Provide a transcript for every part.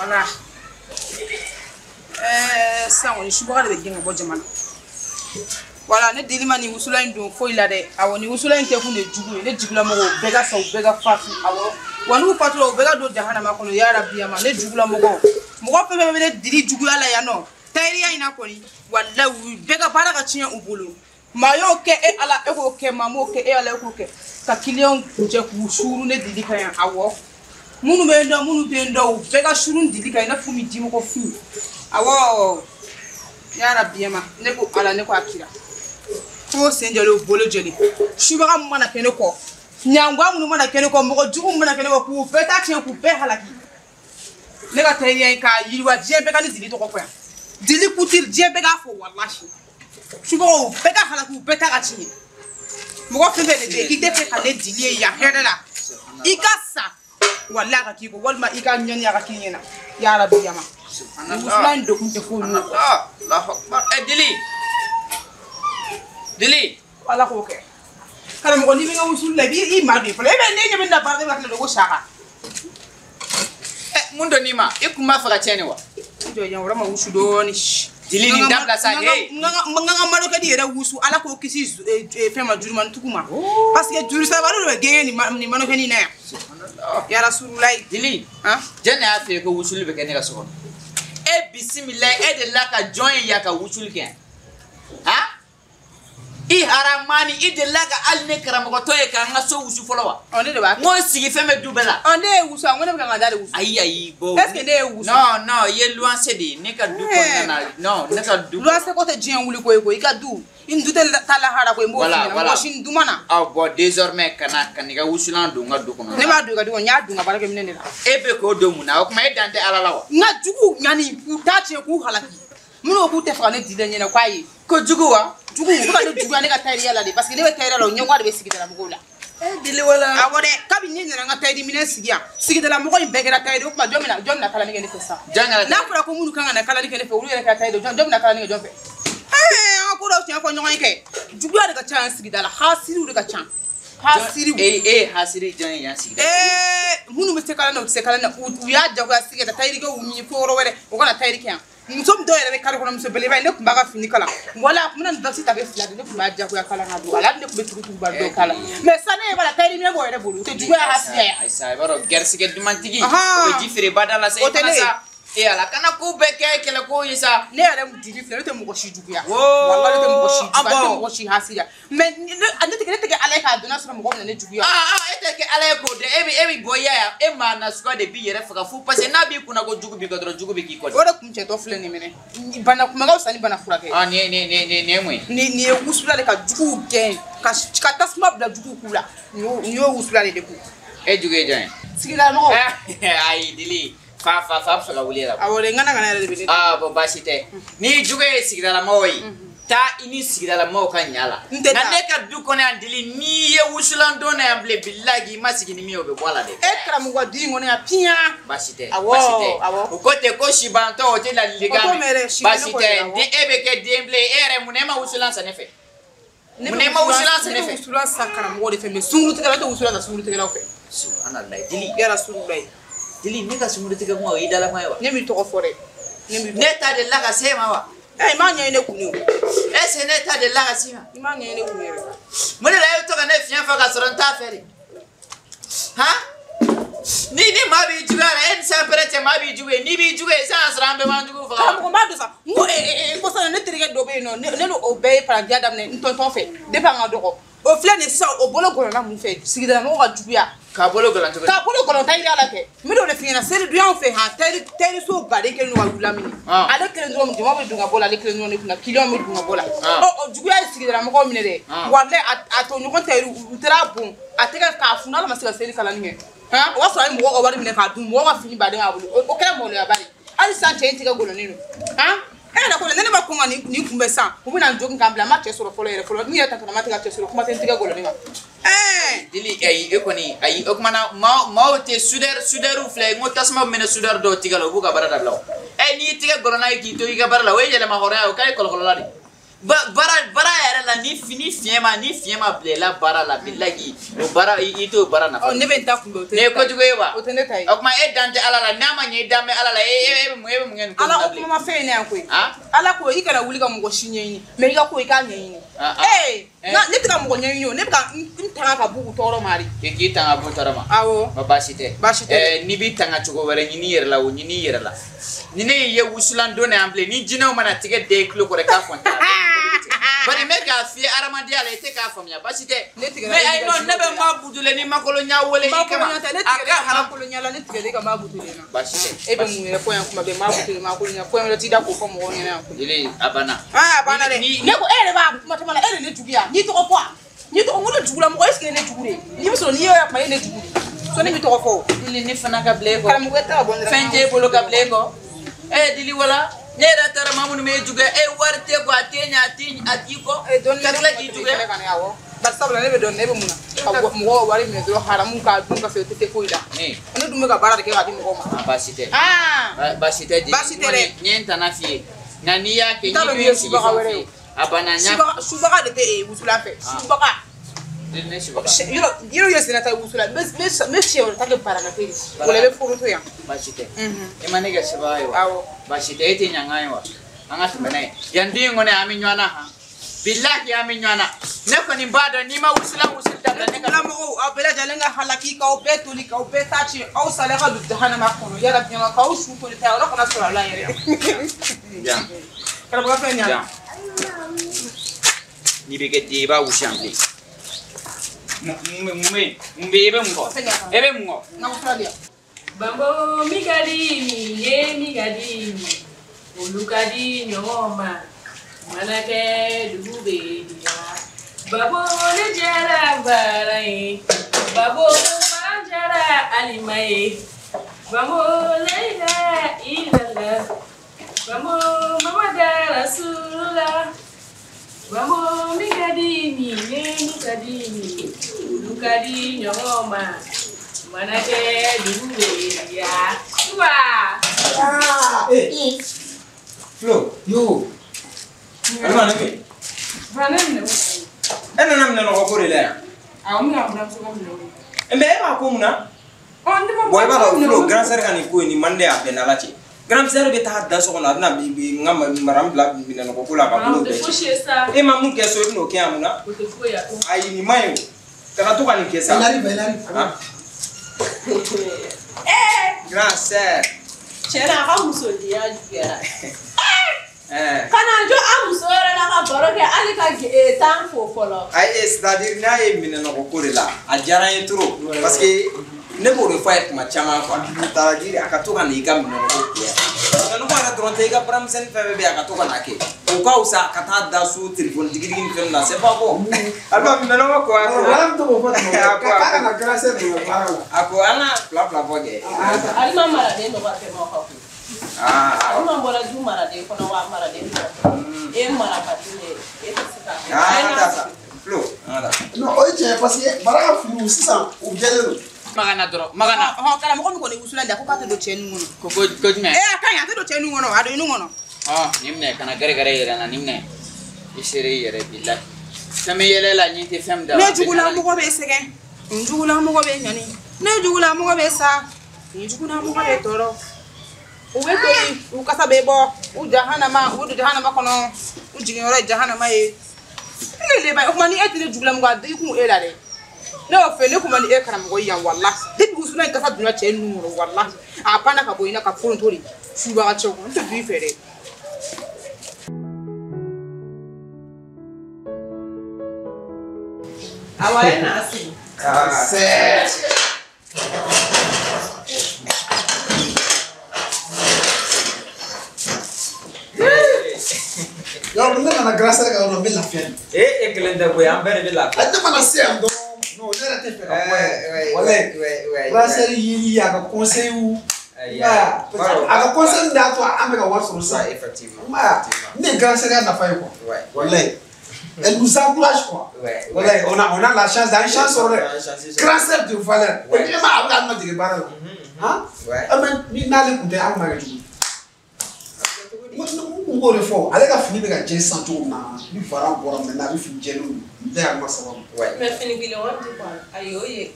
Voilà. Sisan kɔni subaga de bɛ gɛn ka bɔ jama na. Voilà, ne dili ma nin wusula in don foyi la dɛ. Awɔ, nin wusula in kɛ kun de ye jugu ye. Ne jugulamɔgɔw bɛɛ ka sa, u bɛɛ ka fatu. Awɔ, wa n'u fatura, u bɛɛ ka don jahanama kɔnɔ yarabiyama. Ne jugulamɔgɔw, mɔgɔ fɛn fɛn bɛ ne dili juguya la yan nɔ, tayiriya in na kɔni, walayi u bɛɛ ka baara ka tiɲɛ u bolo. Maa y'o kɛ e Ala, e k'o kɛ, maa m'o kɛ e Ala, e k'o kɛ. Ka kiliyanw kuncɛ k'u suuru ne dili kan yan. Awɔ, minnu bɛ n dɔn, minnu tɛ n dɔn, u bɛɛ ka suuru dili kan i n'a fɔ min dimɔgɔ fin. Awɔ, yarabiyama, ne ko Ala, ne ko a kira. Ko sen jɔlen, u bolo jɔlen. Subaga min mana kɛ ne kɔ, ɲangoya minnu mana kɛ ne kɔ, mɔgɔ jugu min mana kɛ ne kɔ, k'u bɛɛ ta tiɲɛ, k'u bɛɛ halaki. Ne ka tayiriya in k'a yiriwa, diɲɛ bɛɛ ka ne dili tɔgɔ fɔ yan. Dili kutiri, diɲɛ bɛɛ k'a fɔ walahi. Subagaw bɛɛ ka halaki, u bɛɛ ta ka tiɲɛ. Mɔgɔ fɛn fɛn de bɛ yen k'i tɛ fɛ ka ne dili ye yan hɛrɛ la, i ka sa walahi a ka k'i kɔ, walima i ka ɲɔni a ka k'i ɲɛna yarabiyama. Wusula in dokun tɛ foyi ye. Allahu akbar. Dili. Dili. Ala k'o kɛ. Karamɔgɔ, n'i bɛ n ka wusuli la, i b'i ma don fɔlɔ. E bɛ ne ɲɛ bɛ na baara kɛ ka tila ko saka. Mun don n'i ma? E kun b'a fɛ ka tiɲɛ de wa? Jɔ yan, wɛrɛ ma wusu dɔɔni. Dili nin dabila sa. N ka malokɛdi yɛrɛ wusu, Ala k'o kisi fɛn ma, jurumanitugu ma. Parce que juru sabali de bɛ gɛngɛ nin malokɛni in na yan. Yarasurulayi. Dili. Jɔn de y'a f'i ye ko wusuli bɛ kɛ ne ka so kɔnɔ? E bisimila, e delila ka jɔn ye yan ka wusuli kɛ? Han? I haramani, i delila ka hali ne karamɔgɔtɔ ye k'an ka so wusu fɔlɔ wa? Ɔ, ne de b'a kɛ. N ko sigi fɛn bɛ du bɛɛ la. Ɔ, ne ye wusu, a ko ne bɛ ka n ka da de wusu. Ayi, ayi, bon. Est ce que ne ye wusu? Non, non, i ye luwanse de ye. Ne ka du kɔnɔna na. Non, ne ka du. Luwanse ko tɛ diɲɛ wuli ko ye koyi. I ka du, i ni du tɛ taa lahara koyi, n b'o f'i ɲɛna. Mɔgɔ si ni du ma na. Ah bon, désormais kana n'i ka wusulan don n ka du kɔnɔ. Ne b'a don i ka du kɔnɔ, n y'a don n ka baarakɛminɛn de la. E bɛ k'o don mun na? O tuma e dan tɛ Ala la wa? N ka juguw ɲani, k'u ta tiɲɛ, k'u halaki. Minnu ko k'u tɛ fɛ ka ne di dɛ ɲɛna, k'a ye. Ko jugu wa? Jugu, u bɛ ka ne juguya ne ka tayiriya la de, parce que ne bɛ tayiriya la, o ɲɛgoya de bɛ sigidala mɔgɔw la. Dili wala. Awɔ dɛ, kabini ne nana n ka tayiri minɛn sigi yan, sigidala mɔgɔ in bɛɛ kɛra tayiri, o tuma jɔn bɛna kalali kɛ ne fɛ sisan? N'a fɔra ko minnu kan ka na kalali kɛ ne fɛ, olu yɛrɛ kɛra tayiri, jɔn bɛna kalali kɛ jɔn fɛ? An ka ko dɔw tiɲɛ fɔ ɲɔgɔn ye kɛ. Juguya de ka ca yan sigida la, hasiriw de ka ca. Hasiriw. E hasiri jɔn ye yan sigida? Minnu bɛ se kalan na, u tɛ se kalan na, u y'a jagoya sigi ka tayirikɛw ɲini fo yɔrɔ wɛrɛ, u kana tayiri kɛ yan. Muso min dɔw yɛrɛ bɛ kare kɔnɔ, muso belebeleba ye, ne tun b'a ka fini kalan. Wala a tun bɛna nin vasi tafe fila de, ne tun b'a jagoya kalan ka don a la, hali ne tun bɛ tugu ba dɔw kala. Mais sisan ne ɲɛ b'a la, tayiri minɛ b'o yɛrɛ bolo, u tɛ juguya hasiya ye. Ayi sa, i b'a dɔn garisigɛ dumantigi, o bɛ ji feere bada la sa, O tɛ ne ye. E Ala, kana ko bɛɛ kɛ kɛlɛko ye sa. Ne yɛrɛ dili filɛ, ne tɛ mɔgɔ si juguya. Walahi ne tɛ mɔgɔ si juguya, ne tɛ mɔgɔ si hasiya. Mais ne tɛ kɛ Ala ye k'a dɔn n'a sɔrɔ mɔgɔ bɛna ne juguya. E tɛ kɛ Ala ye k'o dɔn, e bɛ bɔ ya yan, e maa nasuguya de b'i yɛrɛ faga fu, parce que n'a b'i kunna ko jugu b'i kɔ dɔrɔn, jugu bɛ k'i kɔ. O de kun cɛtɔ filɛ nin minɛ. Bana kunbɛ ka fisa ni bana furakɛ. Ah, nin ye mun ye? Nin ye wusula de ka juguw gɛn, ka tasuma bila juguw k'u la. Nin y'o wusula de kun. E jugu ye jɔn ye? Sigidala mɔgɔw. Ayi Dili. Fa bɛ fɛ ka wuli yɛrɛ. Awɔ dɛ, n kana yɛrɛ de bɛ ne. Ah bon, baasi tɛ. N'i jugu ye sigidalamɔgɔw ye, taa i ni sigidalamɔgɔw ka ɲa la. N tɛ taa. Nka ne ka du kɔnɔ yan Dili, n'i ye wusulan don na yan bilen, bilahi i ma sigi ni min ye, o bɛ bɔ a la dɛ. E karamɔgɔ ka du in kɔnɔ yan piyan. Baasi tɛ. Awɔ, baasi tɛ. Awɔ. O ko tɛ ko sibantɔ o tɛ ladilikan O t'o mɛn dɛ, si Baasi kelen tɛ. kɔni, awɔ. Ni e bɛ kɛ den bilen, e yɛrɛ mun na e ma wusulan san ne fɛ? Mun na e ma wusulan san ne Ne fɛ? bɛ wusulan san karamɔgɔ de fɛ, mais sunkurutigɛla tɛ wusulan san sunkurutigɛlaw fɛ. Subhanallah, Dili. Yarasulullahi. Dili, ne ka sunkurutigɛ kuma o y'i dalama ye wa? Ne m'i tɔgɔ fɔ dɛ. Ne ta delila ka se ma wa? I m'a ɲɛɲini ne kun o. Est ce que ne ta delila ka se ma? I m'a ɲɛɲini ne kun yɛrɛ. Mun de la e bɛ to ka ne fiɲɛ fɔ ka sɔrɔ n t'a fɛ de? Han? Ni maa b'i juguya la, e ni sanpɛrɛ cɛ maa b'i jugu ye, n'i b'i jugu ye, sisan sɔrɔ an bɛɛ b'an jugu faga. Karamɔgɔ n b'a dɔn sa, n ko ko sisan ne terikɛ dɔ bɛ yen nɔ, ne n'o bɛɛ ye parantiya daminɛ n tɔntɔn fɛ, depuis an ka dɔgɔ. O filɛ nin ye sisan, o bolo gɔlɔnna mun fɛ, sigidala mɔgɔw ka juguya. K'a bolo gɔlɔn cogo di? K'a bolo gɔlɔn tayiri la kɛ. N bɛ n'o de f'i ɲɛna, seliduyaw fɛ han, tayiriso baden kɛlen don ka lamini. Ale kelen dɔrɔn, jama bɛ don ka bɔ la, ale kelen dɔrɔn de kunna, kiliyanw bɛ don ka bɔ la. Ɔ, o juguya ye sigidala mɔgɔw minɛ dɛ. Walayi a tɔɲɔgɔn tayiri, u taara bon, a tɛgɛ k'a funu, ala ma se ka seli kalani kɛ. Han, o y'a sɔrɔ a ye mɔgɔw ka wari minɛ k'a dun, mɔgɔw ka fini baden k'a bolo. O kɛra maloyaba de ye. Hali sisan cɛ in tɛgɛ gɔlɔnnen don. Han? E yɛrɛ ko ne ma kɔn ka nin kunbɛn sisan, u bɛna n jogin k'an bila, n ma cɛ sɔrɔ fɔlɔ yɛrɛ fɔlɔ, n yɛrɛ tatɔla ma tɛ ka cɛ sɔrɔ, kuma tɛ n tɛgɛ gɔlɔnnen ma. Dili, ayi, e kɔni, ayi, o kumana maaw tɛ soudeur filɛ, n ko tasuma bɛ mɛnɛ soudeur dɔw tigɛ la, u b'u ka baara dabila o. N'i tɛgɛ gɔlɔnna ye k'i to i ka baara la, o ye yɛlɛma hɔrɔnya ye, o ka ye kɔlɔkɔlɔla de. Baara yɛrɛ la ni fiɲɛ ma bila i la baara la bilahi o baara i t'o baara nafa. Ne bɛ n ta kunbɛn o tɛ. Ne ye kojugu ye wa? O tɛ ne ta ye. O tuma e dan tɛ Ala la n'a ma ɲɛ i dan bɛ Ala la e bɛ mun kɛ nin ko in na bilen? Ala ko kuma ma fɛn ye ne yan koyi. Ala ko i kana wuli ka mɔgɔ si ɲɛɲini mais i ka ko i k'a ɲɛɲini. Ee ne tɛ ka mɔgɔ ɲɛɲini o ne bɛ ka n tanga ka bɔ u tɔɔrɔ ma de. K'i tanga bɔ tɔɔrɔ ma. Awɔ. Baasi tɛ. Baasi tɛ. N'i b'i tanga cogo wɛrɛ ɲini i yɛrɛ la o ɲini i yɛrɛ la. Ni ne y'i ye wusulan don na yan bilen ni jinɛw mana tigɛ den i tulo kɔrɔ i k'a fɔ n tɛ. Bari n bɛ k'a f'i ye hadamadenya la i tɛ k'a faamuya baasi tɛ. Ne tigɛra mais ayi non ne bɛ maa butulen ni makolonya wele i kama. A ka haram kolonya la ne tigɛra i ka maa butulen na. Baasi tɛ. E bɛ mun yɛrɛ fɔ yan kuma bɛɛ maa butulen maa kolonya fɔ yan wɛrɛ t'i da k'o fɔ mɔgɔw ɲɛna yan koyi. Jeli a banna. A banna dɛ. Ne ko e yɛrɛ b'a kuma caman na e de ne juguya n'i tɔgɔ fɔ n'i tɔgɔ n ko ne jugula mɔgɔ est ce que ne jugu de n'i bɛ sɔrɔ n'i y'o kuma e ne jugu de sɔnni bɛ tɔgɔ fɔ o. Dili ne fana ka bila e kɔ. Karamɔgɔ e tɛ ka bɔ ne la. Fɛn t'e bolo ka bila e kɔ. Dili wala. Ne yɛrɛ taara maa minnu bɛ juguya e wari tɛ kɔ a tɛ ɲɛ a t'i kɔ ka tila k'i juguya. Bari sabula ne bɛ dɔn ne bɛ mun na ka mɔgɔw wari minɛ dɔrɔn haramu k'a dun ka sɔrɔ i tɛ se foyi la. Ne dun bɛ ka baara de kɛ k'a di mɔgɔw ma. Baasi tɛ. Baasi tɛ. Baasi tɛ dɛ. N ye n tana f'i ye nka n'i y'a kɛ n t'a dɔn n'i ye subaga wɛrɛ ye. A banna n y'a. Subaga de tɛ wusulan fɛ subaga. Ne subaga. Yɔrɔ ye sɛnɛ ta wusulan n bɛ siɲɛ wɛrɛ ta kɛ baramafɛn de o la i bɛ foroto yan. Baasi tɛ. I ma ne kɛ subaga ye wa? Awɔ. Baasi tɛ e tɛ ɲanga ye wa? An ka tɛmɛ n'a ye yan den in kɔni an bɛ ɲɔgɔn na han bilahi an bɛ ɲɔgɔn na ne kɔni b'a dɔn n'i ma wusulan wusuli dabila ne ka. Mɔgɔw aw bɛɛ lajɛlen ka halaki k'aw bɛɛ toli k'aw bɛɛ taa ci aw salen ka don jahanama kɔnɔ yala diɲɛ k'aw su toli ta yɔrɔ kana sɔrɔ a la yɛrɛ. Yan. Karamɔgɔ fɛn ɲa. Yan. N'i bɛ kɛ den ye i b'a wusu yan bilen. Mun bɛ yen i bɛ mun kɔ e bɛ mun kɔ. N ka fura di yan. Bambo mi ka di min ye mi ka di min olu ka di ɲɔgɔn ma mana kɛ dugu bɛ diya babo ne jɛra baara ye babo ba jɛra alima ye babo layila ilala babo mama dara surula babo mi ka di min ye mi ka di min olu ka di ɲɔgɔn ma. Mana kɛ dugu bɛ diya. Tuba. Eh. Flo. Yo. Alima ne bɛ. Fa ne minɛ o. E nana minɛ nɔgɔ ko de la yan. Awɔ n bɛna buramuso ka minɛ o. Mais e b'a ko mun na? Ɔ ne ma. Bon i b'a dɔn Flo grand sœur ka nin ko in nin man di a bɛɛ n'Ala cɛ. Grand sœur bɛ taa da so kɔnɔ a bɛna n ka mara n bila minɛ nɔgɔ ko la ka bolo bɛɛ ci. E ma mun kɛ so i bɛn'o kɛ yan mun na? O tɛ foyi ye. Ayi nin man ɲi o. Kana to ka nin kɛ sa. Il arrive, il arrive. Grand sœur. Tiɲɛ na a ka musodenya juguyara. Ka na jɔ a muso yɛrɛ la ka baro kɛ hali ka taa fo fɔlɔ. Ayi c'est à dire n'a ye minɛnɔgɔ ko de la a diyara n ye trop parce que ne b'o de fɔ a ye kuma caman quoi c'est à dire a ka to ka na i ka minɛnɔgɔ ko yan. Minɛnɔgɔ yɛrɛ dɔrɔn tɛ i ka baaramisɛnnin fɛn fɛn bɛ yen a ka to ka na kɛ o ka fisa ka taa da so téléphone digidigi ni fɛn na c'est pas bon. Alima minɛnɔgɔ ko a ko. Ala to k'o fɔ ten k'a ka na grand sœur dɛmɛ baara la. A ko an ka fila fila bɔ kɛ. Alima maraden dɔ b'a tɛmɛ aw kan koyi. Alima bɔra du maraden kɔnɔ wa maraden kɔnɔ. E marabali de e tɛ se k'a kɛ. An ka taa sa Flo an ka taa. Non o ye tiɲɛ ye parce que bara ka filiw sisan u jɛlen don. Magana dɔrɔn magana. Ɔhɔn karamɔgɔ min kɔni wusulan di a ko k'a tɛ don cɛ nun kɔnɔ. Ko jumɛn? A ka ɲi a tɛ don cɛ nun kɔnɔ a don i nun kɔnɔ. Nin minɛ kana gɛrɛgɛrɛ i yɛrɛ la nin minɛ i sera i yɛrɛ bilahi. Fɛn bɛ yɛlɛ la ɲɛ tɛ fɛn min da. Ne jugulamɔgɔ bɛ sɛgɛn n jugulamɔgɔ bɛ ɲani ne jugulamɔgɔ bɛ sa n jugulamɔgɔ bɛ tɔɔrɔ. U bɛ toli u kasa bɛ bɔ u jahanama u don jahanama kɔnɔ u jiginyɔrɔ ye jahanama ye. Ne le ba o kuma ni e tɛ ne jugulamɔgɔ a i kun e la dɛ. Ne y'o fɛ ne kun ma ni e karamɔgɔ ye yan walahi depuis wusulan in kasa donna cɛ nun kɔrɔ walahi a banna ka bɔ i na ka foronto de subaga cɛw n tɛ don i fɛ dɛ. Awa e n'a sigi. Yɔrɔ ne nana grand sœur ka yɔrɔ la n bɛ lafiya de. E kelen tɛ koyi an bɛɛ de bɛ lafiya. Ne mana se yan dɔrɔn non ne yɛrɛ tɛ fɛ ka bɔ yɛrɛ. Walayi grand sœur yeli a ka conseil a ka conseil de y'a to an bɛ ka wari sɔrɔ sisan. Effectivement. Ne ye grand sœur ya nafa ye quoi. Walayi. Elle nous encourage quoi. Walayi on a la chance d'an chance sɔrɔ dɛ. Grand sœur de valeur. E ma a bɛ ka an ma dege baara la. Han? Mais ni n'ale tun tɛ an ma kɛ cogo di? N N b'o de fɔ ale ka fini bɛ ka jɛ sisan cogo min na ni varan bɔra maintenant a bɛ fini jɛlenw bɛɛ y'a ma sababu. Mais fini kelen wari tɛ bɔ a la ayi o ye.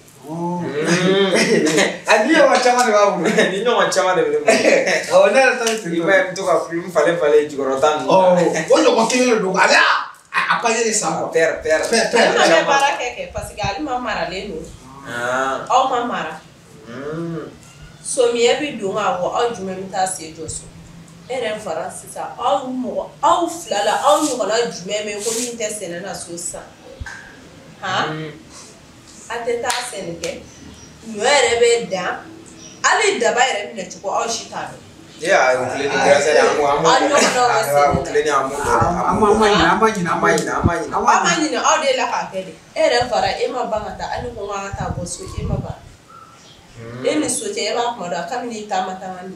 A ni ɲɔgɔn caman de b'a bolo. Ni ɲɔgɔn caman de bɛ ne bolo. Awɔ ne yɛrɛ ta ye fini. I b'a ye n bɛ to ka fini falen falen jukɔrɔta ninnu. Ɔ o ɲɔgɔn kelen de don ale y'a a papier de san quoi. Pɛrɛ pɛrɛ. Pɛrɛ. Ale ma bɛ baara kɛ parce que ale ma maralen don. Aw ma mara. Samiyɛ bɛ don ka bɔ aw jumɛn bɛ taa sen jɔ so. E yɛrɛ fara sisan aw mɔgɔ aw fila la aw ɲɔgɔnna jumɛn bɛ ko min tɛ sɛnɛ na so sisan han a tɛ taa sɛnɛ kɛ ɲɔ yɛrɛ bɛ dan hali daba yɛrɛ minɛ cogo aw si t'a dɔn. E y'a o tile ni grâce an b'o an b'o o tile ni an b'o dɔn an ma ɲinɛ an ma ɲinɛ an ma ɲinɛ an ma ɲinɛ aw ma ɲinɛ aw de la k'a kɛ de e yɛrɛ fara e ma ban ka taa hali ko n ka taa bɔ so e ma ban e ni so cɛ e b'a kuma dɔn kabini i taama taama ni.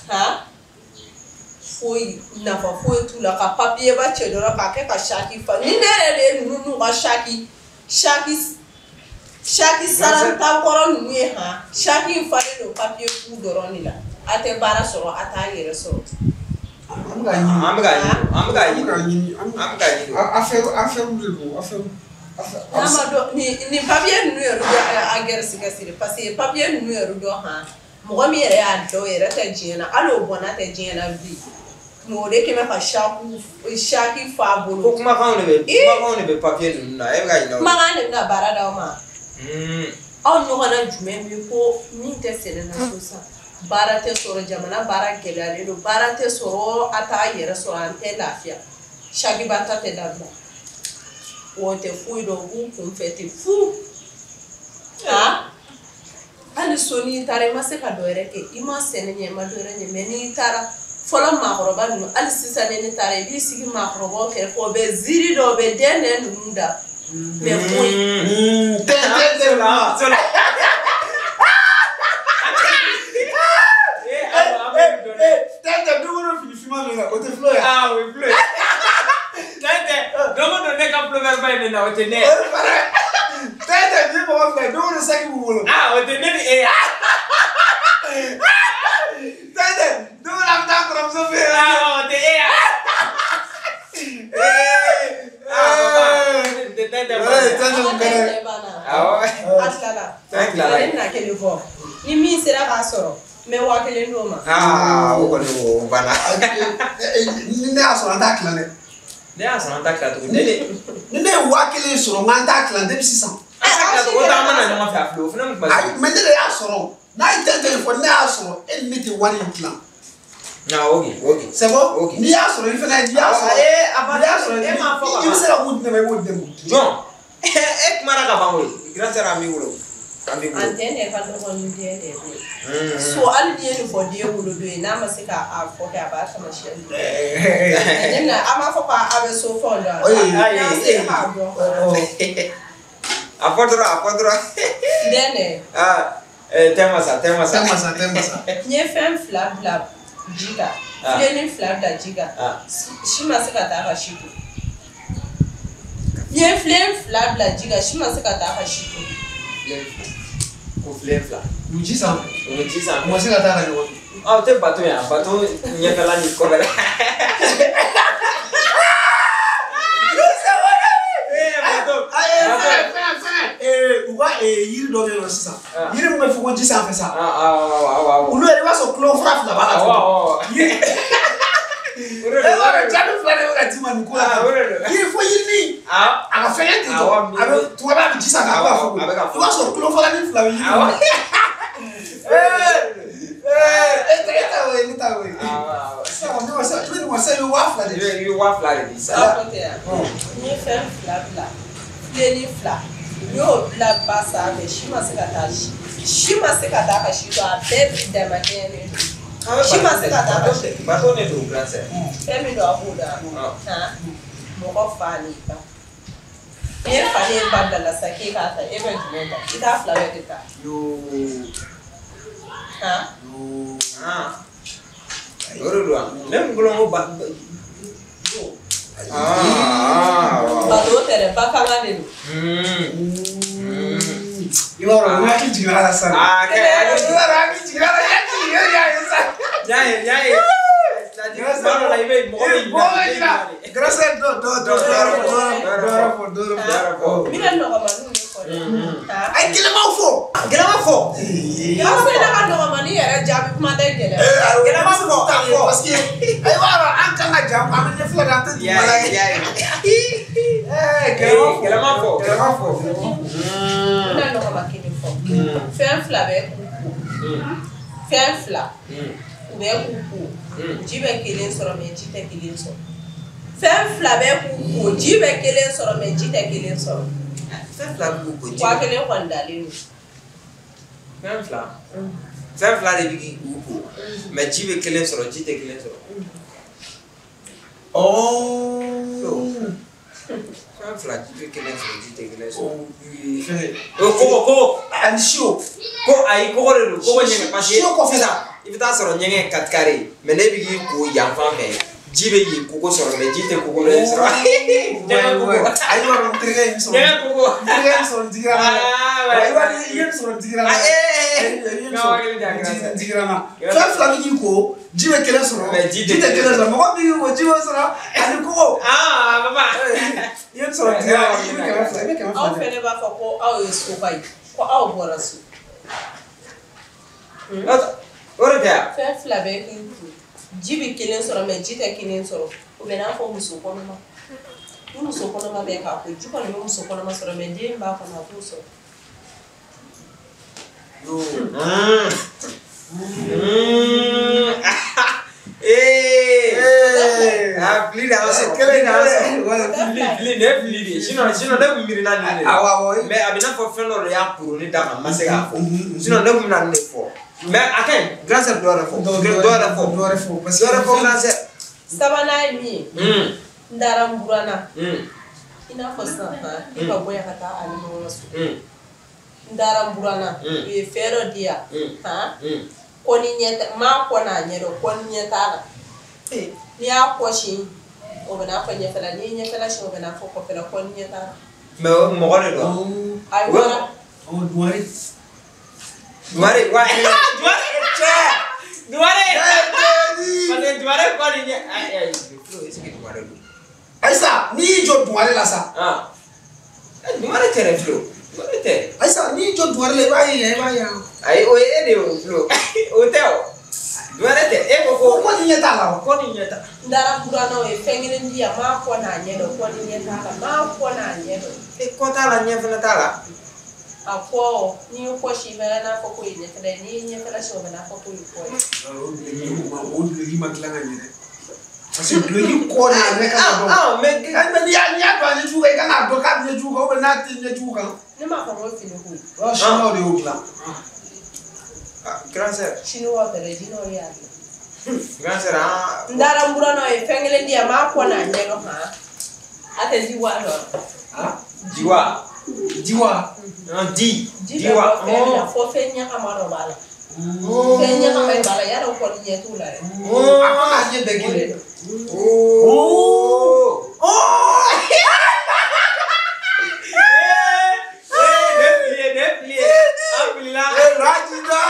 Han foyi nafa foyi t'u la ka papiye ba cɛ dɔrɔn k'a kɛ ka saki fa ni ne yɛrɛ de ye ninnu n'u ka saki saki saki saranta kɔrɔ ninnu ye han saki in falen don papiye fu dɔrɔn de la a tɛ baara sɔrɔ a t'a yɛrɛ sɔrɔ. An bɛ k'a ɲini an bɛ k'a ɲini an bɛ k'a ɲini an bɛ k'a ɲini affaire de don affaire. N'a ma dɔn nin papiye ninnu yɛrɛ dɔn a gɛrisigɛ siri parce que papiye ninnu yɛrɛ dɔn han. Mɔgɔ min yɛrɛ y'a dɔn yɛrɛ tɛ diɲɛ na hali o bɔnna tɛ diɲɛ na bi mɛ o de kɛmɛ ka saki fa bolo. Ko kumakanw de bɛ kumakanw de bɛ papiye ninnu na e bɛ ka ɲinɛ o. Kumakan de bɛna baara d'aw ma. Aw ɲɔgɔnna jumɛn bɛ ko min tɛ sɛnɛ na sisan baara tɛ sɔrɔ jamana baara gɛlɛyalen don baara tɛ sɔrɔ a t'a yɛrɛ sɔrɔ an tɛ lafiya sakiba ta tɛ dabila o tɛ foyi dɔn u b'u kunfɛ ten fu han. Hali so n'i taara i ma se ka dɔ wɛrɛ kɛ i ma sɛnɛ ɲɛ i ma dɔ wɛrɛ ɲɛ mɛ n'i taara fɔlɔ maakɔrɔba ninnu hali sisan ni ne taara i b'i sigi maakɔrɔbaw kɛrɛfɛ o bɛ ziiri dɔ o bɛ den nɛ ninnu da mɛ foyi. Tɛ tɛ tɛ la. Tɛ tɛ du kɔnɔ fini finman bɛ na o tɛ fulo ye. Aa o ye fulo ye. Tɛ tɛ don o don ne ka fulo wɛrɛ ba in bɛ na o tɛ ne ye. Tɛ tɛ ni mɔgɔ filɛ don o don saki b'u bolo. Aa o tɛ ne ni e ye. Tɛ tɛ don o don an bɛ taa kɔrɔmuso fɛ yen. Aa o tɛ e ye. Aa papa tɛ tɛ tɛ tɛ banna. Awɔ. A tilala. An tilala. Ne bɛna kelen fɔ ni min sera k'a sɔrɔ n bɛ 5000 d'o ma. Aa o kɔni o banna. Ni ne y'a sɔrɔ an t'a tila dɛ. Ne y'a sɔrɔ an t'a tila tuguni. Ni ne ye 1000 sɔrɔ n k'an t'a tila depuis sisan. An t'a tila tuguni o t'an mana ɲɔgɔn fɛ a filɛ o fana kun Ayi mais ne de y'a sɔrɔ n'a ye tɛntɛn in fɔ ne y'a sɔrɔ e ni ne tɛ wari in tila. Ah ok ok. C'est bon? Ok. N'i y'a sɔrɔ i fana n'i y'a sɔrɔ. Ee a n'i y'a sɔrɔ e m'a fɔ ka i bɛ se ka mun di ne ma i b'o di ne ma. Jɔn e kumana ka ban koyi grand sœur an b'i bolo. An b'i bolo. An tɛ ne ka dɔgɔ ni den de ye. So hali n'i ye nin fɔ den wolo don ye n'a ma se k'a fɔ kɛ a b'a taamasiyɛn di. Ne bɛna an b'a fɔ k'a bɛ so fɛnw dɔn. N'a sera k'a dɔn. A fɔ dɔrɔn a fɔ dɔrɔn. Den dɛ. Aa tɛ masa tɛ masa. Tɛ masa tɛ masa. N ye fɛn 2 bila ji kan. Filennin 2 bila ji kan. Si ma se ka taa ka si to. N ye filen 2 bila ji kan si ma se ka taa ka si to. Ko filen 2. U ji sanfɛ. U bɛ ji sanfɛ. U ma se ka taa ka ɲɔgɔn to. Aw tɛ bato yan bato ɲɛfɛla ni kɔfɛla. U ka yiri dɔ bɛ yen nɔ sisan yiri min bɛ fɔ ko ji sanfɛ sa olu yɛrɛ i b'a sɔrɔ kulo fura 2 b'a la. E b'a dɔn jaabi 2 de bɛ ka d'i ma nin ko la yiri fo yirinin a ka fɛngɛ ten tɔ a bɛ tuma bɛɛ a bɛ ji sanfɛ a bɛ ka fɔ i b'a sɔrɔ kulo furanin 2 bɛ yiri kɔnɔ. E ta o ye ne ta o ye sisan ne ma se i bɛ nin ma sisan i bɛ 2000 de di. I bɛ 2000 de di sisan. Aw ko tɛ yan n ye fɛn 2 bila filennin 2 n y'o bila ba sanfɛ si ma se ka taa si ma se ka taa ka si to a bɛɛ damakɛɲɛnen don si ma se ka taa ka si. Bato de don grand sœur. Fɛn min don a b'o dɔn han mɔgɔ fa n'i ba n'i ye fa ni ba bila la sisan k'e k'a ta e bɛ jumɛn ta i t'a 2 bɛɛ de ta. Han. O de don wa ne kun bolo ko ba. Bato tɛ dɛ ba fanga de don. I b'a dɔn n hakili jiginna a la sisan. Aa kɛ I b'a dɔn n hakili jiginna a la i hakili jiginna a la sisan. N y'a ye. C'est-à-dire kuma dɔ la i bɛ mɔgɔ bɛ ɲinɛ. Grâce à dɔ fɔ. N bɛna nɔgɔmaninw de fɔ dɛ. A ye gɛlɛmanw fɔ. Gɛlɛman fɔ. Grâce ne ka nɔgɔmanin yɛrɛ jaabi kuma tɛ gɛlɛya. Gɛlɛman fɔ k'a fɔ. Parce que ayi b'a dɔn an kan ka ja an bɛ ɲɛ fila de an tɛ duguma la ye. Gɛlɛman fɔ. Gɛlɛman fɔ. N bɛna nɔgɔma kelen fɔ. Fɛn fila bɛ k'u ko. Fɛn fila. U bɛ k'u ko. Ji bɛ kelen sɔrɔ mɛ ji tɛ kelen sɔrɔ. Fɛn fila bɛ k'u ko ji bɛ kelen sɔrɔ mɛ ji tɛ kelen sɔrɔ. Fɛn fila bɛ k'u ko ji. 1000 kɔni dalen don. Fɛn fila. Fɛn fila de bɛ k'u ko mɛ ji bɛ kelen sɔrɔ ji tɛ kelen sɔrɔ. Fɛn fila ji bɛ kelen sɔrɔ ji tɛ kelen sɔrɔ. O koko ani siyo. Ko ayi koko de don koko ɲɛgɛn parce que siyo kɔfɛ sa. I bɛ taa sɔrɔ ɲɛgɛn katikare mɛ ne bɛ k'i ko yan fan fɛ ji bɛ yen koko sɔrɔ mɛ ji tɛ koko dɔ in sɔrɔ. Ɲɛgɛn koko. Ayi b'a dɔn n terikɛ ye nin sɔrɔ. Ɲɛgɛn koko. N terikɛ ye nin sɔrɔ n digira n na. I b'a dɔn i ye nin sɔrɔ n digira n na. N digira n na. Fɛn fila bɛ k'i ko ji bɛ kelen sɔrɔ mɛ ji tɛ kelen sɔrɔ mɔgɔ min b'i ko ji b'o sɔrɔ ani koko. Baba. I ye nin sɔrɔ n digira n na i bɛ 200 i bɛ 200. Aw fɛnɛ b'a fɔ ko aw ye soba ye ko aw bɔra so. O de tɛ yan. Fɛn fila bɛ k'i ko ji bɛ kelen sɔrɔ mɛ ji tɛ kelen sɔrɔ o bɛ n'a fɔ muso kɔnɔma ni muso kɔnɔma bɛ k'a ko ji kɔni bɛ muso kɔnɔma sɔrɔ mɛ den b'a kɔnɔ a t'o sɔrɔ. Fili de y'an sɔrɔ. Kelen de y'an sɔrɔ. Fili ne fili de ye sinon ne kun miirina nin de la. Awɔ. Mais a bɛ n'a fɔ fɛn dɔ de y'a kuru ne da kan n ma se k'a fɔ. Sinon ne kun bɛna nin de fɔ. Mais a ka ɲi grand sœur dɔ yɛrɛ fɔ. Dɔ yɛrɛ fɔ. Dɔ yɛrɛ fɔ. Dɔ yɛrɛ fɔ grand sœur. Sabanan ye min ye. N taara n buranna. I n'a fɔ sisan e ka bɔ yan ka taa ale ɲɔgɔn ka so. N taara n buranna. U ye fɛn dɔ di yan. Kɔ ni ɲɛ tɛ n m'a kɔ n'a ɲɛ dɔn kɔ ni ɲɛ t'a la. N'i y'a kɔ sin o bɛ n'a fɔ ɲɛfɛla n'i ye ɲɛfɛla sin o bɛ n'a fɔ kɔfɛla kɔ ni ɲɛ t'a la. Mais mɔgɔ de don. Ayi wara. Duwari. Duwari wa Duwari cɛ Duwari. Parce que Duwari kɔ ni ɲɛ ayi ayi est-ce que Duwari don. Ayisa n'i y'i jɔ Duwari la sa. Duwari tɛ dɛ Filo. Duwari tɛ. Ayisa n'i y'i jɔ Duwari la i b'a ye yan i b'a ye yan. Ayi o ye e de ye o Filo o tɛ o. Duwari tɛ e ko ko. Ko ni ɲɛ t'a la wa. Ko ni ɲɛ t'a la. N taara buranna o ye fɛn kelen di yan n m'a kɔ n'a ɲɛ dɔn kɔ ni ɲɛ t'a la n m'a kɔ n'a ɲɛ dɔn. E kɔ t'a la ɲɛ fana t'a la. A kɔ n'i ye kɔ si bɛ n'a fɔ k'o ye ɲɛfɛla ye n'i ye ɲɛfɛla si o bɛ n'a fɔ k'o ye kɔ ye. O duloki ma dilan ka ɲɛ dɛ. Parce que duloki kɔ n'a ɲɛ kan ka dɔn. Mais n'i y'a dɔn a ɲɛjugu kan i kan k'a dɔn k'a bɛ ɲɛjugu kan ou bien n'a tɛ ɲɛjugu kan. Ne m'a fɔ ko fini ko. Chinois de y'o dilan. Grand sœur. Chinois tɛ dɛ jinɛw y'a dilan. Grand sœur an. N taara n buranna o ye fɛn kelen di yan n m'a kɔ n'a ɲɛ dɔn han. A tɛ jiwa dɔn. Jiwa. Jiwa. Di. Ji bɛ bɔ fɛn min na fɔ fɛn ɲagama dɔ b'a la. Fɛn ɲagama in b'a la yarɔ kɔni ɲɛ t'o la dɛ. A kɔ n'a ɲɛ bɛɛ kelen. Ne fili ye. An filila. Rajida.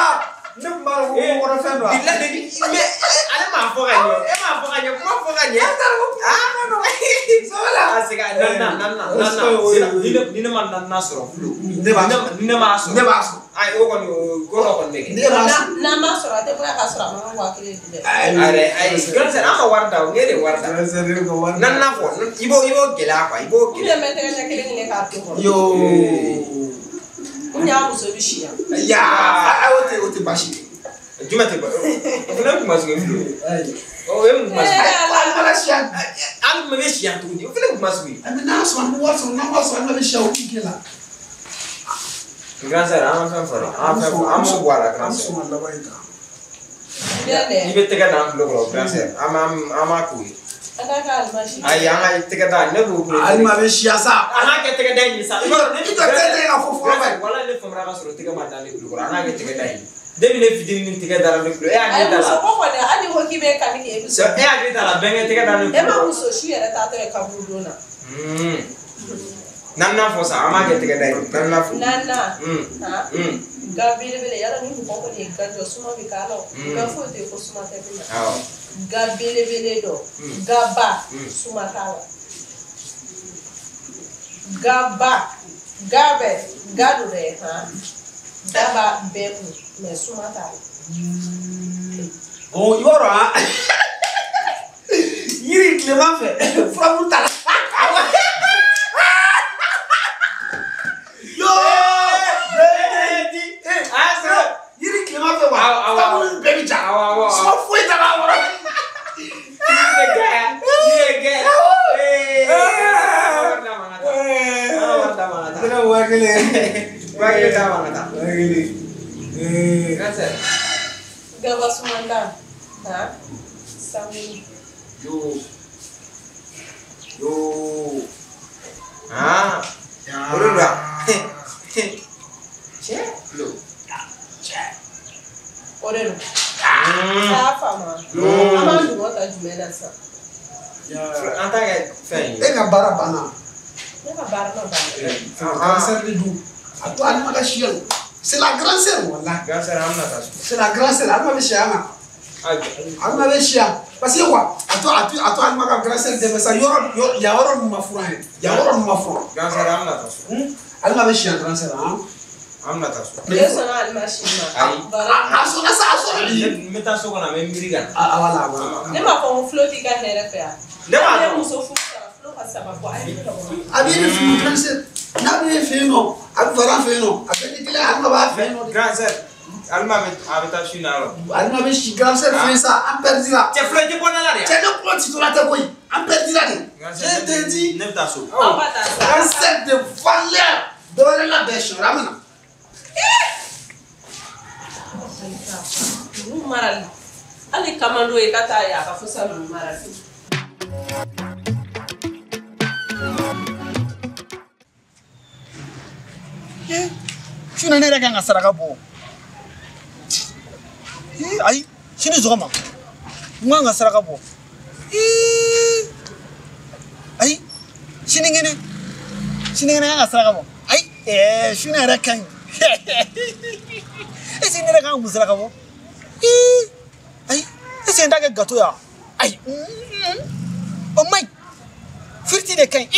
Ne tun b'a dɔn ko kɔnɔ fɛn don. Bilahi mais ale m'a fɔ ka ɲɛ. E m'a fɔ ka ɲɛ kuma fɔ ka ɲɛ. Sabala. A segin naaninan. Ni ne ma naaninan sɔrɔ Filo. Ne b'a sɔrɔ. Ni ne m'a sɔrɔ. Ne b'a sɔrɔ. Ayi o kɔni o ko dɔ kɔni bɛ kɛ. Ne b'a sɔrɔ. N'an m'a sɔrɔ a tɛ bɔ k'a sɔrɔ a ma 1000 di dɛ. Ayi grand sœur an ka wari da o ne de wari da. Grand sœur ne ka wari da. Naaninan fɔ i b'o gɛlɛya quoi i b'o Ou gɛlɛya. bien n bɛ tɛgɛ ɲɛ kelen kelen k'a to kɔnɔ. Yoo. Ou bien a muso bɛ si yan. Ya o tɛ baasi ye. Jumɛn tɛ baasi ye? O fana ye kuma sugu ye Filo. O ye mun kuma sugu ye? Hali mana siya. Hali mun bɛ siya cogo di? O fana ye kuma sugu ye. Mais n'a sɔrɔ an bɛ wari sɔrɔ n'an b'a sɔrɔ an bɛ siya o k'i kɛ la. Grand sœur an ka fɛn fɔ dɛ. An ka fɛn fɔ an b'o bɔ a la grand An bɛ sœur. sɔn ka laban in ta. I bɛ tɛgɛ da an tulo kɔrɔ grand sœur an b'a k'o ye. A k'a kɛ alimasi. Ayi an ka tɛgɛ da ne b'o kulo. Alima bɛ siya sa. An k'a kɛ tɛgɛ da in ye sa. I tɛ tɛgɛ ka fɔ fɔlɔ bɛ. Walahi ne famana ka sɔrɔ tɛgɛ ma da ne tulo kɔrɔ an k'a kɛ tɛgɛ da in ye. Depuis ne fitinin tɛgɛ dara ne tulo e hakili Ayi t'a muso la. ko kɔni hali ko k'i bɛ kani kɛ e bɛ E hakili t'a la bɛnkɛ tɛgɛ da ne E tulo ma kɔrɔ. muso su yɛrɛ taatɔ ye kaburudon na. Naaninan fɔ sa, an b'a kɛ tɛgɛ da ye. Naaninan fɔ. Naaninan. Ga belebele yala ni mɔgɔ kɔni ye ga jɔ suma bɛ k'a la o. Ga foyi tɛ yen ko suma tɛ min na. Ga belebele dɔ. Gaba suma t'a la. Gaba ga bɛ ga don dɛ han. Ga b'a bɛɛ kun mɛ suma t'a la. Bon i b'a dɔn han. Yiri tilema fɛ furabulu t'a la. Gaba sumanda, ha? Sangulu. Yo. Yo. Ah. O de don. Cɛ lo. Cɛ. O de don. A y'a faamu. An b'an dungɔ ta jumɛn na sisan? An ta kɛ fɛn ye. E ka baara banna. Ne ka baara ma ban. Grande sœur de don. A to Alima ka si yan. C'est la grande sœur walahi. Grande sœur an bɛna taa so. C'est la grande sœur Alima bɛ si yan na. Alima bɛ si yan. Parce que quoi a to Alima ka grande sœur dɛmɛ sa yɔrɔ yan yɔrɔ ninnu ma furan ye. Yan yɔrɔ ninnu ma furan. Grande sœur an bɛna taa so. Alima bɛ si yan grande sœur han. An bɛna taa so. E sɔnna Alima si ma. Ayi. A sɔnna sa a sɔnna. N bɛ taa so kɔnɔ n bɛ miiri ka na. A wala wala. Ne m'a fɔ ko Flo t'i ka hɛrɛ fɛ yan. Ne m'a dɔn. Ne muso furu sara Flo ka saba bɔ a ye ne ka bɔ. A b'i ni furu grande sœur. N'a bɛ fɛ yen nɔ a bɛ fara fɛ yen nɔ a bɛɛ ni kelen Alima b'a fɛ yen nɔ. Grande sœur Alima bɛ a bɛ taa su na yɔrɔ. Alima bɛ si grande sœur fɛ yen sa an perdira. Cɛ Flo i tɛ bɔ ne la de. Cɛ ne kulo ci tora tɛ koyi an perdira de. Je te dis. Ne bɛ taa so. Aw ka taa so. Grande sœur de valeur dɔ wɛrɛ labɛn siɲɛ wɛrɛ an bɛ na. Ninnu marali hali kamando ye ka taa ye a ka fusa ninnu marali. Sini ne yɛrɛ kan ka saraka bɔ. Ayi sini sɔgɔma n kan ka saraka bɔ. Ayi sinikɛnɛ sinikɛnɛ kan ka saraka bɔ. Ayi sini yɛrɛ ka ɲi. Est-ce que ne yɛrɛ kan ka mun saraka bɔ? Ayi est-ce que n t'a kɛ gâteau ye wa? Ayi o man ɲi firiti de ka ɲi.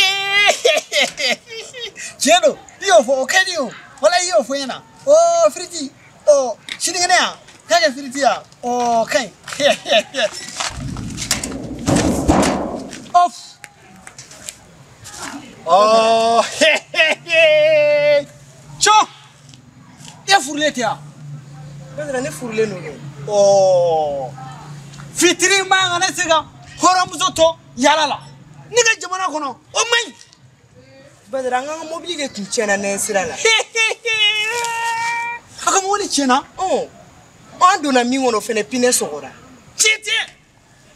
Tiɲɛ don i y'o fɔ o ka di o. Wala i y'o fɔ n ɲɛna o firiti ɔ sinikɛnɛ yan k'a kɛ firiti yan ɔ ka ɲi. Off ɔ cɔ e furulen tɛ yan. Ne furulen don dɛ. Ɔ fitiri man kan ne se ka hɔrɔnmuso to yaala la ne ka jamana kɔnɔ o man ɲi. Badara an ka mobili de tun tiɲɛna nɛ sira la. A ka mobili tiɲɛna? Ɔn an donna min kɔnɔ fɛnɛ pinɛ sɔgɔra. Tiɲɛ tɛ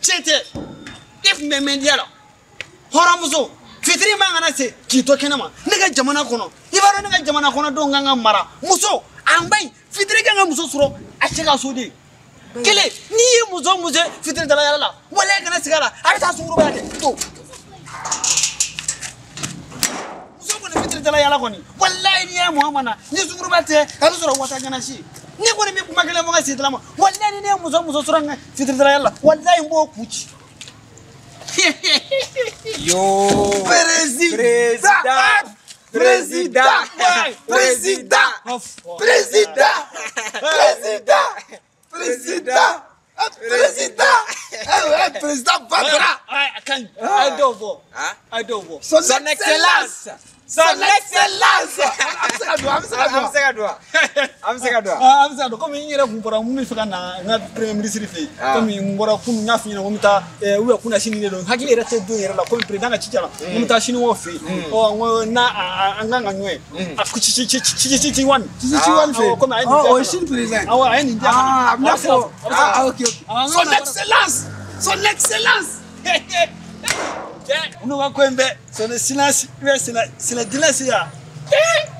tiɲɛ tɛ e tun bɛ mɛndiya la hɔrɔnmuso fitiri man kana se k'i to kɛnɛma ne ka jamana kɔnɔ i b'a dɔn ne ka jamana kɔnɔdenw kan ka mara muso a man ɲi fitiri kan ka muso sɔrɔ a cɛ ka so de kelen n'i ye muso muso fitiri dala yala la waleya kana sigi a la a bɛ taa sunkuruba kɛ to. Fitiri yala kɔni walayi n'i ye mɔgɔ ma na ni sunkuruba tɛ a bɛ sɔrɔ wasa ganasi ne kɔni bɛ kuma kelen fɔ n ka sitila ma walayi ni ne ye muso muso sɔrɔ n ka fitiri yala la walayi n b'o kun ci. Yo. Président. Président. Président. Président. Président. Président. Président. Président Badra. Son excellence. Son excellence. An bɛ se ka don wa? An bɛ se ka don wa? An bɛ se ka don komi n yɛrɛ kun bɔra mun bɛ fɛ ka na n ka premier ministre fɛ yen komi n bɔra kunun n y'a f'i ɲɛna ko n bɛ taa ou bien kunna sini de don hakili yɛrɛ tɛ don yɛrɛ la komi président ka ci la n bɛ taa siniwaw fɛ yen ɔ n ko n'a an kan ka ɲɔgɔn ye a ci ci ci ci ci ci wani ci ci wani fɛ yen komi a ye nin di yan o ye sini président awɔ a ye nin di yan ah a bɛna fɔ ah ok son excellence son excellence. N'u ka ko in bɛɛ son excellence ou bien c'est la dynastie ya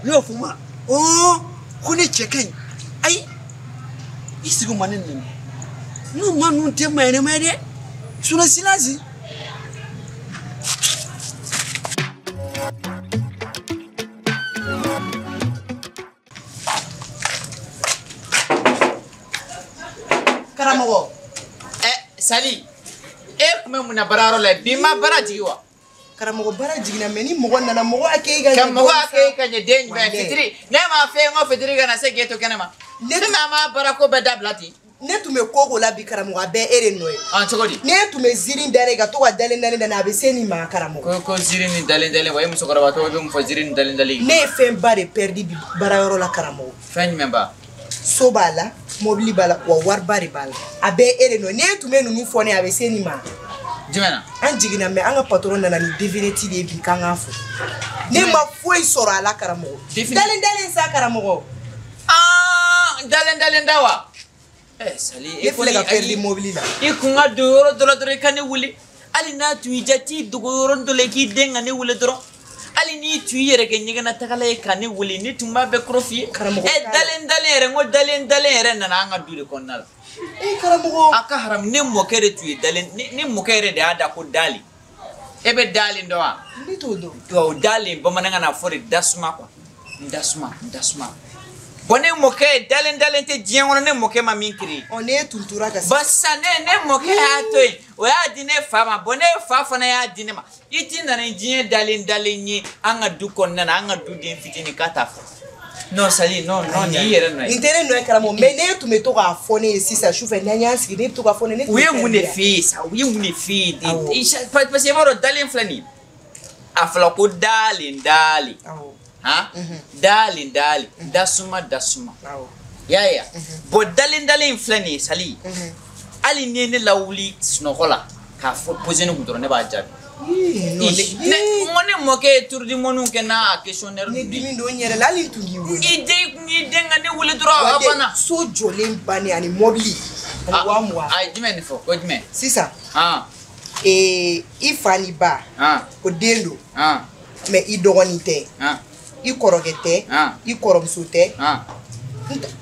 ne y'o fɔ ma ɔɔ ko ne cɛ ka ɲi ayi i sigi ma ne nɛni n'u ma ninnu tɛ maa ɲɛnɛma ye dɛ son excellence. Karamɔgɔ. Sali e tun bɛ mun na baarayɔrɔ la bi ma baara jigin wa? Karamɔgɔ baara jiginna mais ni mɔgɔ nana mɔgɔ accueil ka ɲɛ. Ka mɔgɔ accueil ka ɲɛ den jumɛn fitiri ne m'a fɛ n ko fitiri kana se k'e to kɛnɛ ma. Ne m'a baara ko bɛɛ dabila ten. Ne tun bɛ ko la bi karamɔgɔ a bɛɛ e de nɔ ye. Cogo di? Ne tun bɛ ziiri da de ka to ka dalen dalen dalen a bɛ se nin ma karamɔgɔ. Ko ziiri ni dalen dalen wa e musokɔrɔba tɔgɔ bɛ mun fɔ ziiri ni dalen dalen. Ne ye fɛnba de perdu bi baarayɔrɔ la karamɔgɔ. Fɛn jumɛn ba? So b'a la, mobili b'a la, wa wariba de b'a la. A bɛɛ e de nɔ ye. Ne tun bɛ ninnu fɔ ne a bɛ se nin ma. Jumɛn na? An jiginna mais an ka patron nana ni devinette de ye bi k'an k'a fɔ. Ne ma foyi sɔrɔ a la karamɔgɔ. Dalen dalen sa karamɔgɔ. Dalen dalen da wa? Sali ne filɛ ka perdu mobili la. I kun ka don yɔrɔ dɔ la dɔrɔn i ka ne wele. Hali n'a tun y'i diya t'i dogo yɔrɔ dɔ la i k'i den ka ne wele dɔrɔn. Hali n'i tun y'i yɛrɛ kɛ ɲɛgɛnnatagala ye ka ne wele ne tun b'a bɛɛ kɔrɔ f'i ye. Karamɔgɔ dalen dalen yɛrɛ n ko dalen dalen yɛrɛ nana an ka du de kɔnɔna la. Karamɔgɔ. A ka haram ne mɔkɛ de tun ye dalen ne mɔkɛ yɛrɛ de y'a da ko dalen. E bɛ dalen dɔn wa? Ne t'o dɔn. O dalen bamanankan na a fɔ de dasuma quoi. N dasuma n dasuma. Bon ne mɔkɛ dalen dalen tɛ diɲɛ kɔnɔ ne mɔkɛ ma min créé. Ne tun tora ka. Bon sisan ne mɔkɛ y'a to yen o y'a di ne fa ma bon ne fa fana y'a di ne ma i ti nana ni diɲɛ dalen dalen ye an ka du kɔnɔna na an ka du den fitinin k'a t'a fɔ. Non Sali non non nin y'i yɛrɛ nɔ ye. Nin tɛ ne nɔ ye karamɔgɔ mais ne tun bɛ to k'a fɔ ne ye sisan sufɛ n'an y'an sigi ne bɛ to k'a fɔ ne. U ye mun de f'i ye sa u ye mun de f'i ye parce que i b'a dɔn dalen filɛ nin ye a fɔra ko dalen dalen. Han dalen dalen dasuma dasuma i y'a ye wa bon dalen dalen in filɛ nin ye Sali hali ni ye ne lawuli sunɔgɔ la k'a fɔ poser ne kun dɔrɔn ne b'a jaabi. Ne ko ne mɔkɛ ye tour du monde kɛ n'a questionnaire. Ne dimi don n yɛrɛ la hali n tun k'i wele. I den i den ka ne wele dɔrɔn a banna. So jɔlen bannen ani mɔbili ani 20,000. A ye jumɛn de fɔ ko jumɛn. Sisan. I fa ni ba. O den don. Mais i dɔgɔnin tɛ. I kɔrɔkɛ tɛ. I kɔrɔmuso tɛ.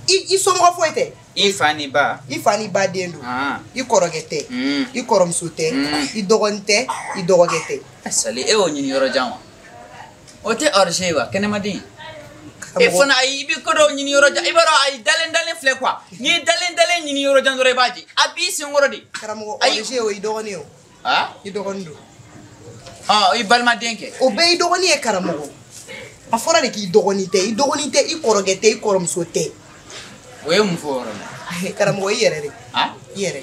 I somɔgɔ foyi tɛ. I fa ni ba. I fa ni ba den don. I kɔrɔkɛ tɛ. I kɔrɔmuso tɛ. I dɔgɔnin tɛ. I dɔgɔkɛ tɛ. Sali e y'o ɲini yɔrɔ jan wa? O tɛ origine ye wa kɛnɛmaden? E fana ayi i bɛ ko dɔw ɲini yɔrɔ jan i b'a dɔn ayi dalen dalen filɛ quoi n'i ye dalen dalen ɲini yɔrɔ jan dɔrɔn i b'a di a b'i senkɔrɔ de. Karamɔgɔ origine o i dɔgɔnin o. I dɔgɔnin don. I balimaden kɛ. O bɛɛ y'i dɔgɔnin ye karamɔgɔ. A fɔra de k'i dɔgɔnin tɛ i dɔgɔnin tɛ i kɔrɔkɛ tɛ i kɔrɔmuso tɛ. O ye mun fɔ o yɔrɔ la? Karamɔgɔ i yɛrɛ de. I yɛrɛ.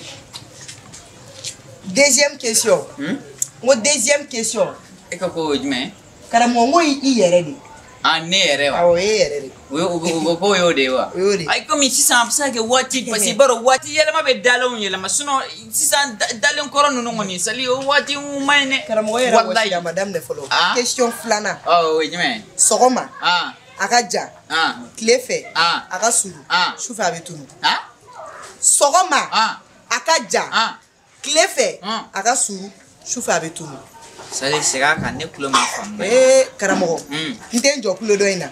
Deuxième question. N ko deuxième question. E ka ko o ye jumɛn ye? Karamɔgɔ n ko i yɛrɛ de. Ne yɛrɛ wa? Awɔ e yɛrɛ de. O ko y'o de ye wa? O y'o de ye. Ayi komi sisan a bɛ se ka kɛ waati parce que i b'a dɔn waati yɛlɛma bɛ dalenw yɛlɛma sinon sisan dalen kɔrɔ ninnu kɔni Sali o waati ma ɲi dɛ. Karamɔgɔ yɛrɛ wɔsi a ma daminɛ fɔlɔ. Question filanan. O ye jumɛn ye? Sɔgɔma. A ka jan. Tile fɛ. A ka surun. Sufɛ a bɛ tunun. Sɔgɔma. A ka jan. Tile fɛ. A ka surun. Sufɛ a bɛ tunun. Sali segin a kan ne tulo m'a faamu. Karamɔgɔ n tɛ n jɔ kulo dɔ in na.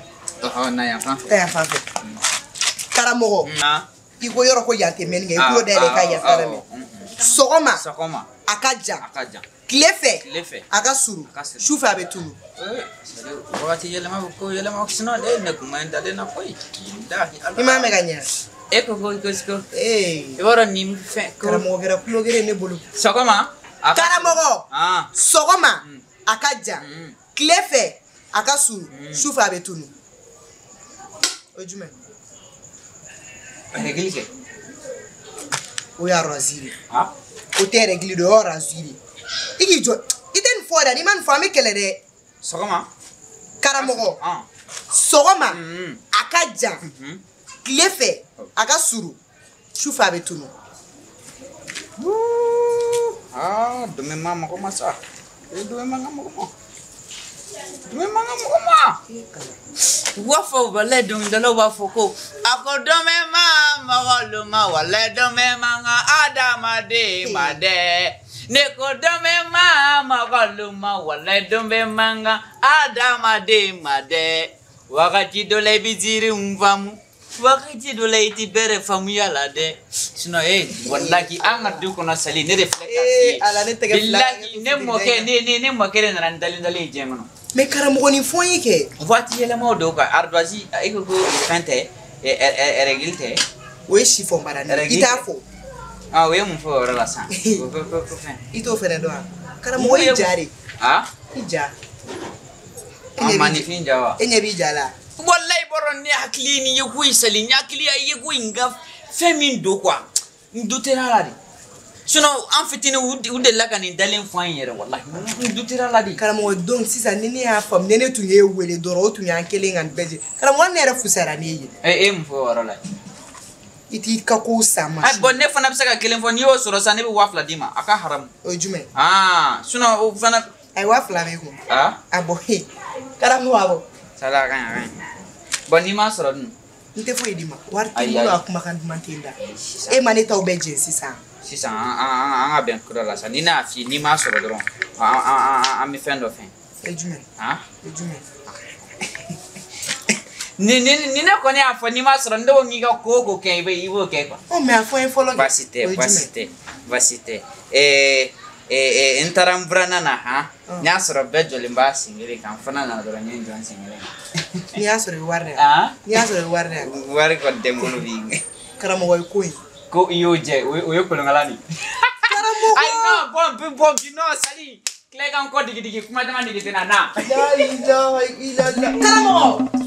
Na yan fan fɛ. Ta yan fan fɛ. Karamɔgɔ i ko yɔrɔ ko yan tɛ mɛnni kɛ i tulo dayɛlɛ i ka yan fana mɛn. Sɔgɔma. Sɔgɔma. A ka jan. A ka jan. Tile fɛ. Tile fɛ. A ka surun. Sufɛ a bɛ tunun. Wagati yɛlɛma bɛ ko yɛlɛma sinon ne kun ma dalen na koyi. I m'a mɛn ka ɲɛ. E ko ko ko. I b'a dɔn nin fɛn. Karamɔgɔ kɛra tulo gere ne bolo. Sɔgɔma. Karamɔgɔ sɔgɔma a ka jan tile fɛ a ka surun sufɛ a bɛ tunun. O ye jumɛn? Règle kɛ. O ye arrozi de ye. O tɛ règle de ye o ye arrozi de ye. I k'i jɔ i tɛ nin fɔ dɛ n'i ma nin fɔ an bɛ kɛlɛ dɛ. Sɔgɔma. Karamɔgɔ sɔgɔma a ka jan tile fɛ a ka surun sufɛ a bɛ tunun. Dɛmɛ ma mɔgɔ ma sa. Dɛmɛ ma mɔgɔ ma. Dɛmɛ ma mɔgɔ ma. U b'a fɔ walayi dɔnkilidalaw b'a fɔ ko a ko dɛmɛ ma mɔgɔ lo ma walayi dɛmɛ ma n ka adamaden ma dɛ. Ne ko dɛmɛ ma mɔgɔ lo ma walayi dɛmɛ ma n ka adamaden ma dɛ. Wagati dɔ la i bɛ ziiriw faamu. Wagati dɔ la i ti bɛrɛ faamuya la dɛ. Sinon walahi an ka du kɔnɔ Sali ne de filɛ k'a f'i ye. Ala ne tɛgɛ fila. Bilahi ne mɔkɛ ne mɔkɛ de nana n dalen dalen ye diɲɛ kɔnɔ. Mais karamɔgɔ nin fɔ n ye kɛ. Waati yɛlɛmaw don quoi ardoise e ko ko fɛn tɛ règle tɛ. O ye chiffon bara ne i t'a fɔ. Ah, o ye mun fɔ o yɔrɔ la sisan? Ko fɛn. I t'o fɛnɛ dɔn wa? Karamɔgɔ i ja de. Ah? I ja. An maninfin ja wa? E ɲɛ b'i ja la. Walayi bɔrɔ ne hakili ye nin ye ko in sali, n hakili y'a ye ko in ka fɛn min don quoi. N dutera la de. Sinon an fitinin u delila ka nin dalen fɔ an ye yɛrɛ walahi. N dutera la de. Karamɔgɔ donc sisan ni ne y'a faamu ni ne tun y'e wele dɔrɔn o tun y'an kelen ka nin bɛɛ jɛ. Karamɔgɔ ne yɛrɛ fusayara n'e ye. E ye mun fɔ o yɔrɔ la? I t'i ka kow san ma. Ah bon ne fana bɛ se ka kelen fɔ n'i y'o sɔrɔ sisan ne bɛ 2000 d'i ma a ka haramu. O ye jumɛn? Ah sinon o fana. Ayi 2000 b'e kun. Ah? A bɔ he karamɔgɔ a bɔ. Sala a ka ɲi a ka ɲi. Bon n'i m'a sɔrɔ dun? N tɛ foyi d'i ma wari tɛ n bolo a kumakan duman tɛ n da. E ma ne taw bɛɛ jɛn sisan. Sisan an ka bɛn kura la sa ni ne y'a f'i ye n'i m'a sɔrɔ dɔrɔn an bɛ fɛn dɔ fɛn. O ye jumɛn? Ah? O ye jumɛn? Ni ne kɔni y'a fɔ n'i m'a sɔrɔ ne ko k'i ka ko o ko kɛ i b'o kɛ quoi. Ɔ mais a fɔ n ye fɔlɔ. Baasi tɛ baasi tɛ baasi tɛ n taara n buranna na han n y'a sɔrɔ bɛɛ jɔlen b'a sen kelen kan n fana nana dɔrɔn n ye n jɔ n sen kelen kan. N'i y'a sɔrɔ i bɛ wari di yan. N'i y'a sɔrɔ i bɛ wari di yan. Wari kɔni tɛ n bolo bi. Karamɔgɔ ye ko in. Ko i y'o jɛ o ye kolonkala de. Karamɔgɔ. Ayi non bon bon bi non sali tila i ka n kɔ digi digi kuma caman digi tɛ na na. La ilaha illallah. Karamɔgɔ.